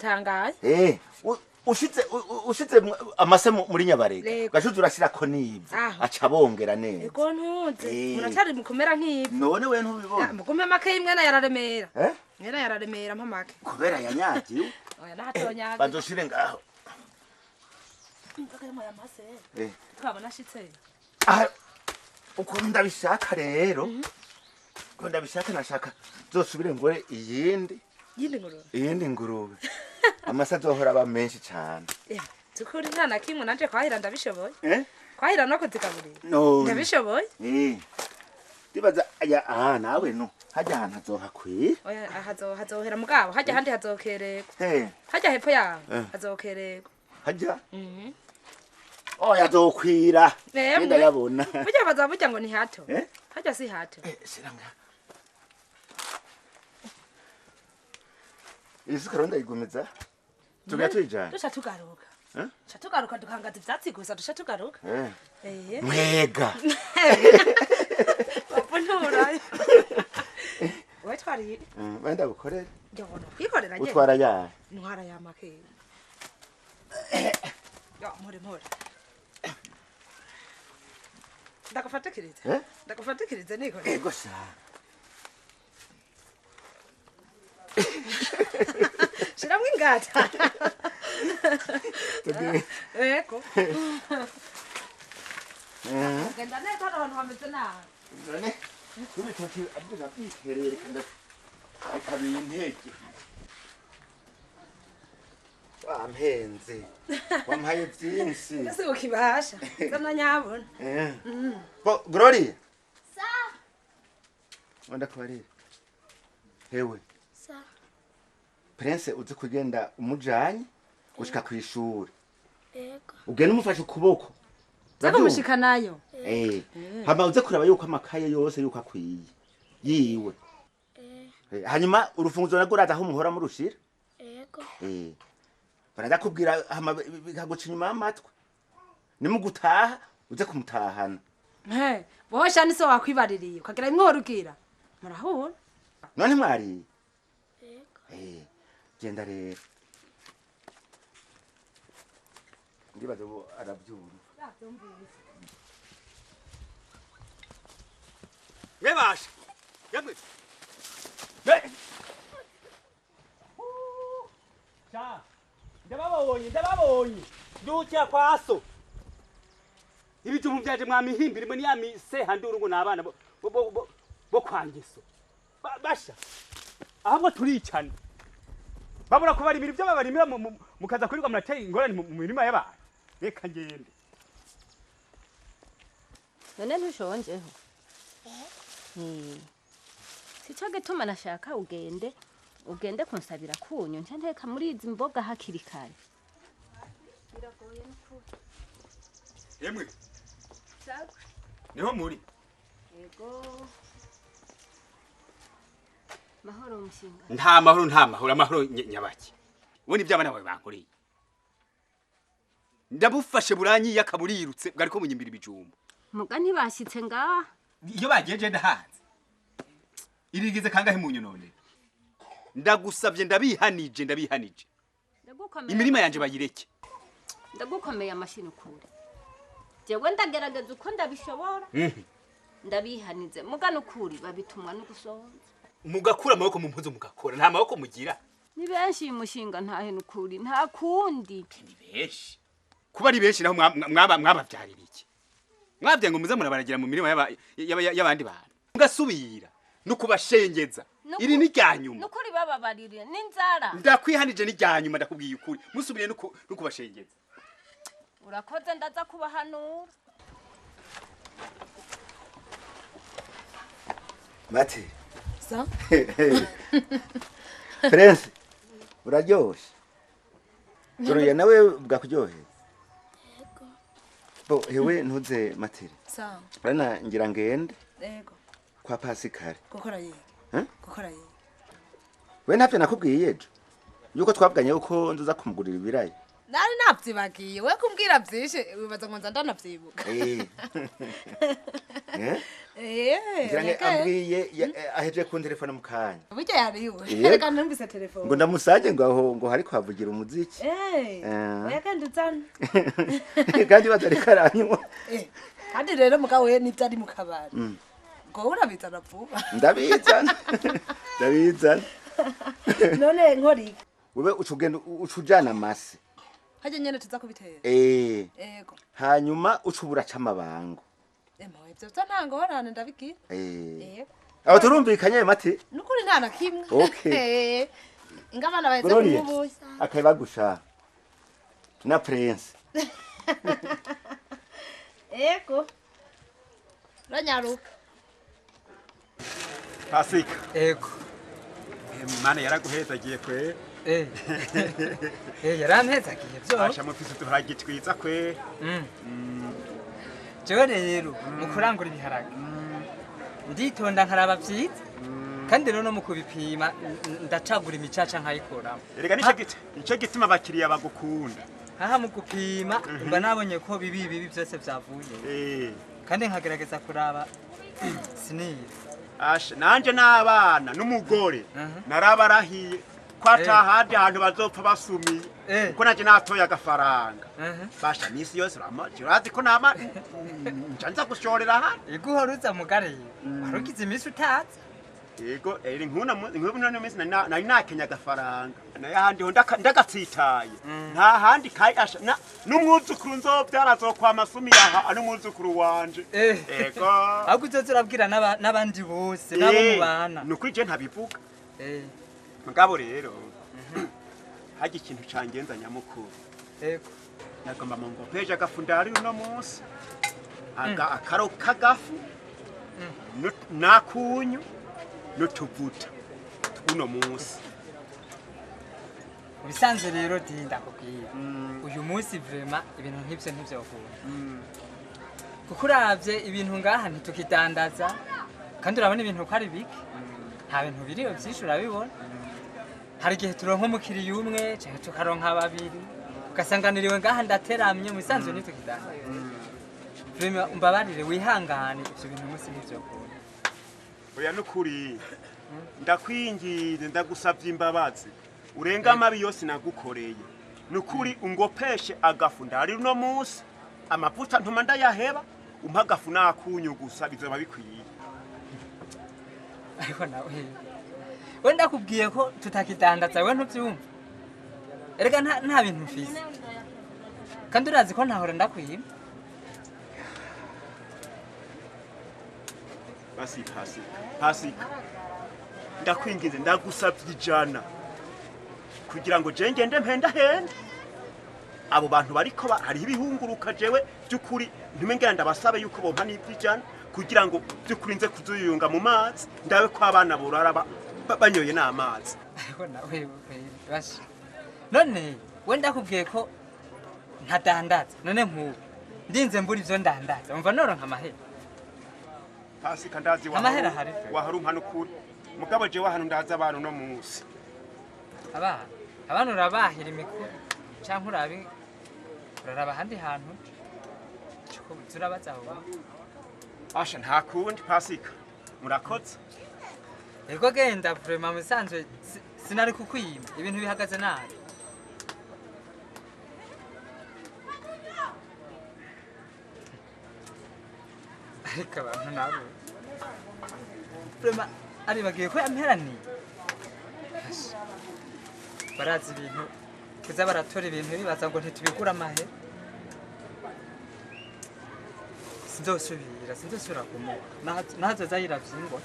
Tangaye. Ushitse ushitse amase muri Nyabarega gashuze urashirako nivu aca bongera neza. Ego ntunze muracari mukomera nk'ivu. None we ntubibona. Mugume make imwe na yararemera. Mwena yararemera mpamake. Kubera yanyagiwe. Oya nahatonyaga. Bazoshire ngaho. Ndakayemo ya mase. Twabona ashitse. Ah uko ndabishaka rero. Uko ndabishaka nashaka zosubire ngore iyindi. Yindi ngurube. Iyindi ngurube. Amasa azohora aba menshi cyane. Tukuri nta na kimwe nanje kwahira ndabishoboye. Kwahira no kuzigaburira. No. Ndabishoboye. Ndibaza aya nawe no hajya ahantu hazohakwira. Oya hazohera mugabo hajya handi hazokererwa. Hajya hepfo yaho hazokererwa. Hajya? Oya azokwira. Ndayabona. Burya bazaburya ngo ni hato. Hajya si hato. Shiranga. Isuka ndayigumiza. Tuga tuyijana. Duca tugaruka. Duca tugaruka dukangaza ivyatsi gusa duca tugaruka. Mwega. Bapunura. Wewe twari. Benda gukorera. Ndabona kwikorera nje. Utwara ya. Ntwara ya make. Ya more more. Ndakufatikiriza. Ndakufatikiriza niko. Ego sha. Shiramwe ingata. Ego. Genda neza hano hantu hameze nabi. None kubitoki avuga byiherere kandi akabintege. Wampenze. Wampaye byinshi. Ese ukibasha. Zana nyabona. Bo Glory. Sa. Wanda kubarira. Hewe. Sa. Prince uzi kugenda umujanye gushika kwishuri. Yego. Ugenda umufashe ukuboko. Zakomushika nayo. Hama uze kuraba yuko amakaye yose yuko akwiye. Yiwe. Hanyuma urufunguzo naguraza aho muhora murushira. Yego. Baradakubwira hama bikaguca inyuma y'amatwi. Nimugutaha uze kumutahana. Bohosha niso wakwibaririye ukagira imworugira. Murahura. None mwari. Yego. Genda rero. Ndibaza ubu arabyumva. Mwebasha. Yamwe. Cha. Ndababonye. Ndukira kwaso. Ibijumbu byaje mwamihimbira imwe niyami sehanduru ngo nabana bo kwangiso. Basha. Ahubwo turicana. Babura kubarimira ibyo babarimira mukaza kwirirwa murateye ingorane mu mirima y'abantu. Reka ngende. None ntushonjeho. Sico gituma nashaka ugende kunsabira kunyu nce nteka muri izi mboga hakiri kare. Biragoye n'ukuri. Yemwe. Niho muri. Yego. Mahoro mushinga. Nta mahoro amahoro nyabaki. Ubundi by'abana bawe bankoreye. Ndabufashe buranyi yakaburirutse bwariko munyimbira ibijumba. Muga ntibashitse ngaha. Iyo bagiye je ndahanze. Irigize kangahe munyu none? Ndagusabye ndabihanije. Imirima yanje bayireke. Ndagukomeye amashini ukure. Jewe ndagerageza uko ndabishobora. Ndabihanize muga nukuri babitumwa no gusonza. Mugakura amaboko mu mpuzu mugakora nta maboko mugira. Ni benshi umushinga ntahe nukuri nta kundi. Ni benshi. Kuba ari benshi naho mwabavyarira iki? Mwavye ngo muze murabaragira mu mirima y'abandi bantu. Mugasubira no kubashengeza. Iri ni ryanyuma. Nukuri bababaririye n'inzara. Ndakwihanije ni ryanyuma ndakubwiye ukuri. Musubire no kubashengeza. Urakoze ndaza kubahanura. Mati. Sa? Prince uraryoshe. Turuye nawe bwakuryoheye. Yego. Bo hewe ntuze Matire. Sa. Bana ngira ngende. Yego. Kwa Pascal. Gukora yego. Gukora yego. We ntavyo nakubwiye ejo. Yuko twavuganye uko nzuza kumugurira ibirayi. Nari navyibagiye we kumbwira vyinshi wibaza ngo nza ndanavyibuka. Eh? Eh. Ambwiye aheje ku telefone mu kanya. Burya yariwe. Reka numvise telefone. Ngo ndamusaje ngo aho ngo hariko havugira umuziki. Eh. Oya kandi uzana. Kandi batariko aranywa. Eh. Kandi rero mugawe nivyo ari mu kabari. Ngo urabizana vuba. Ndabizana. Ndabizana. None nkori. Wewe ucugenda ucujana amase. Haje nyene tuza kubitera. Eh. Ego. Hanyuma ucubura camabango. Emo ivyo vyo nta ngorane ndabigira. Eh. Ego. Aho turumvikanye mati. Nukuri nta na kimwe. Okay. Eh. Ingabana baheze kumubuye. Akayibagusha. Na Prince. Ego. Ranyaruka. Pasika. Ego. Mana yaraguhezagiye kwe. Eh. Eh yarampezagiye byo. Asha mufise uduharage twiza kwe. Jewe rero mu kurangura ibiharage. Nditonda nkaraba vyiza. Kandi rero no mu kubipima ndacagura imicaca nkayikuramo. Erega nico gituma abakiriya bagukunda. Aha mu gupima mba nabonye ko bibi bibi byose vyavuye. Eh. Kandi nkagerageza kuraba sinira. Asha nanje n'abana n'umugore narabarahiye kwatahandi ahantu bazopfa basumiye kuko nanje natoye agafaranga. Basha misi yose urazi ko nama ncanza gushorera hano. Iguhora uza mugare warugize imisi utazi. Yego eri nkuna nkuna misi nari nakenya agafaranga naye ahandi ho ndagatsitaye nta handi kai asha n'umwuzukuru nzovyara azokwama asumiye aha n'umwuzukuru wanje. Ego ahubwo uzoza urabwira n'abandi bose n'abo mubana. Nukuri je ntabivuga. Mugabo rero haje ikintu cangenza nyamukuru. Ego nagomba mu ngopeje agafundari uno munsi aga akaro kagafu nakunyu nutuvuta uno munsi. Ubisanzwe rero dinda kubwira uyu munsi vrema ibintu nk'ivyo ntivyokunda. Kuko uravye ibintu ngaha ntitukidandaza kandi urabona ibintu ko ari bike. Nta bintu biriyo vyinshi urabibona. Hari igihe turonka umukiriya umwe canke tukaronka babiri ugasanganiriwe ngaha ndateramye mu bisanzwe ntitukidandaza. Vrema umbabarire wihangane ivyo bintu umunsi ntivyokunda. Oya nukuri ndakwingize ndagusavye imbabazi urenga amabi yose nagukoreye. Nukuri ungopeshe agafu ndari uno munsi amavuta ntuma ndayaheba umpa agafu nakunyu gusa bizoba bikwiye. Ariko nawe we ndakubwiye ko tutakidandaza we ntuvyumva. Erega nta bintu mfise kandi urazi ko ntahora ndakwima. Basi Pasika ndakwinginze ndagusavye ijana kugira ngo je ngende mpenda henda abo bantu bariko hariho ibihunguruka jewe by'ukuri ntume ndabasabe yuko bompa n'ivy'ijana kugira ngo by'ukuri nze kuzuyunga mu mazi ndabe ko abana borara banyoye n'amazi. Ariko nawe bashi none we ndakubwiye ko ntadandaza none nkubu ndinze mbura ivyo ndandaza umva noronka amahera. Pasika ndazi waharumpa nukuri mugabo jewe hano ndaza abantu no munsi. Abana urabahira imikuru canke uraraba ahandi hantu urabaza aho. Asha nta kundi Pasika murakoze. Ego genda vrema musanzwe sinari kukwima ibintu bihagaze nabi. Ariko abantu nabo vrema aribagiye ko yamperaniye. Barazi ibintu kuza baratora ibintu bibaza ngo ntitubigura amahe. Sinzosubira kumuha nahazoza yiravyingwa.